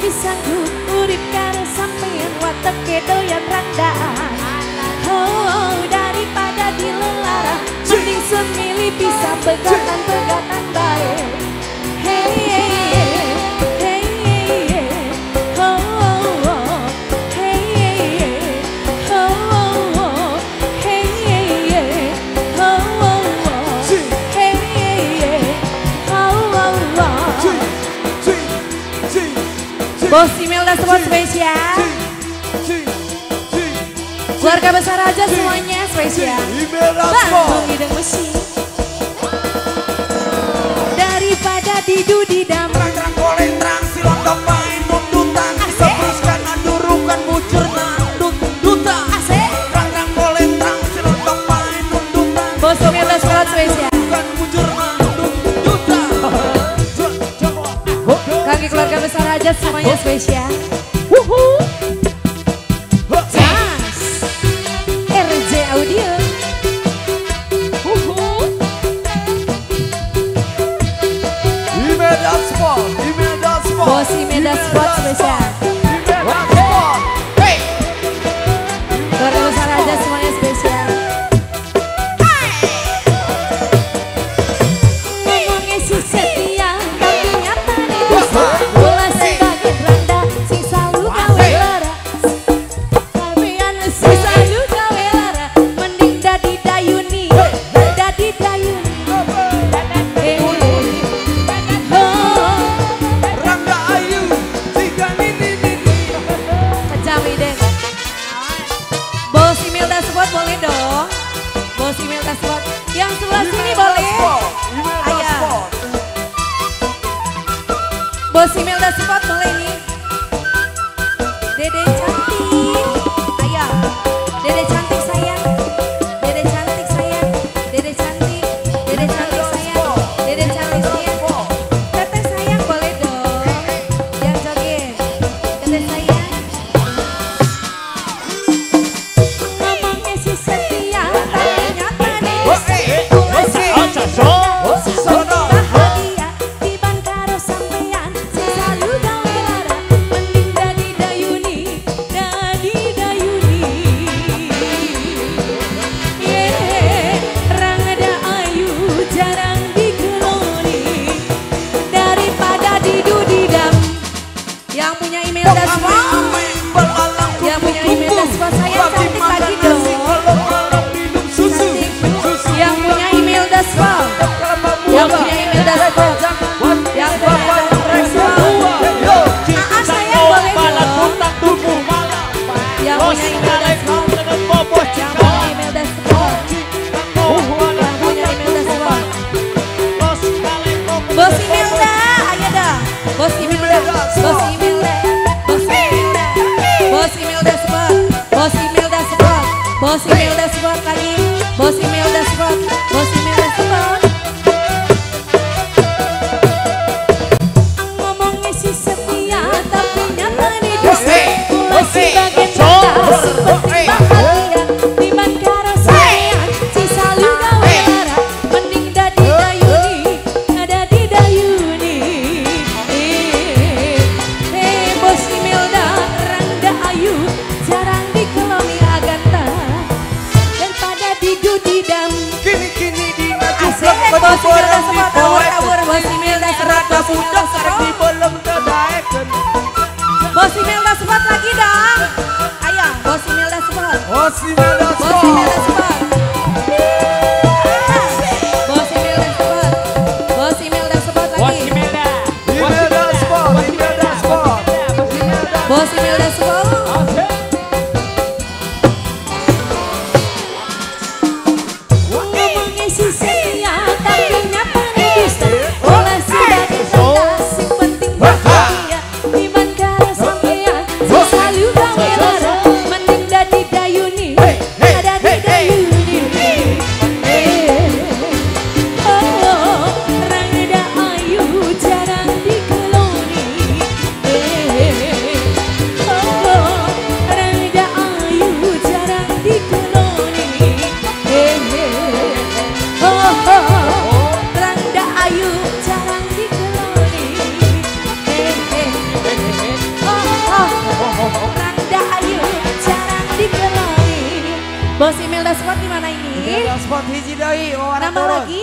Sanggup urip karo sampeyan wateke doyan randaan. Oh, daripada dilelara mending semilih bisa pegatan-pegatan bae. Hey hey hey, oh oh, hey hey, oh oh, hey hey, oh oh, hey hey, oh oh. Bos Imelda Sport spesial. Keluarga besar aja semuanya spesial. Bandung Hideng Besi. Daripada didu didam. Terang kolentrang silondok main mundutan. Sebruskan adurukan bujur nandut duta. Terang kolentrang silondok main mundutan. Bos Imelda Sport spesial. Kaki keluarga besar aja semuanya spesial. Wuhu. Jas RJ Audio. Wuhu. Imelda Sport, Imelda Sport. Bos Imelda Sport spesial. Imelda Sport. Hey. Keluarga besar aja semuanya spesial. Ngomongnya si setia tapi nyata nih dusta. Bola sebagai randa sing selalu gawe lara. Sampeyan sing selalu gawe lara. Mending dadi dayuni, dadi dayuni. Rangga Ayu, tiga nini nini. Kejam iden. Bos Imelda Sport boleh dong. Bos Imelda Sport. Yang sebelah sini boleh. Imelda Ayo. Sport. Bos Imelda Sport boleh nih. Dede cantik. Ayo. Dede cantik sayang. Dede cantik sayang. Dede cantik. Dede cantik sayang. Dede cantik sayang. Teteh sayang boleh dong. Yang joget. Teteh sayang. Ngomongnya si setia tapi nyata nih dusta. Kula bahagia tiban karo sampeyan sing selalu gawe lara. Mending dadi dayuni, dadi dayuni. Ye, rangda ayu jarang dikeloni. Daripada didu didam. Yang punya Imelda Sport, yang punya Imelda Sport sayang cantik lagi dong. Susu, Cantik. Yang punya Imelda Sport, yang punya Imelda Sport, yang punya Imelda Sport. Aa sayang boleh dong. Yang punya Imelda Sport, yang punya Imelda Sport, yang punya Imelda Sport. Bos Imelda, ayo dah. Bos Imelda, Bos Imelda, Bos Imelda, Bos Imelda Sport, Bos Imelda Sport, Bos Imelda Sport lagi, Bos Imelda Sport, Bos Imelda Sport. Ngomongnya si setia tapi nyata nih dusta. Kula sebagai randa sing penting bahagia tiban karo sampeyan sing selalu gawe lara. Mending dadi dayuni, dadi dayuni. Eh, Bos Imelda randa ayu jarang dikeloni aganta. Daripada didu didam. Kini kini dina Asik, jublek Bos Imelda Sport, tawur-tawur, Bos Imelda Sport, Rada Bos Imelda budak Sport. di belum terdaeken. Bos Imelda Sport lagi dong. Ayo, Bos Imelda Sport. Bos Imelda Bos Sport. Imelda Sport. Bos Imelda Sport. Bos Imelda Sport lagi. Imelda Sport, Imelda Sport. Bos Imelda Sport. Ngomongnya si setia tapi nyata nih dusta. Bola sebagai randa sing penting bahagia tiban karo sampeyan sing selalu gawe lara. Mending dadi dayuni, dadi dayuni. Bos Imelda Sport di mana ini? Imelda Sport hiji deui. Nambah lagi.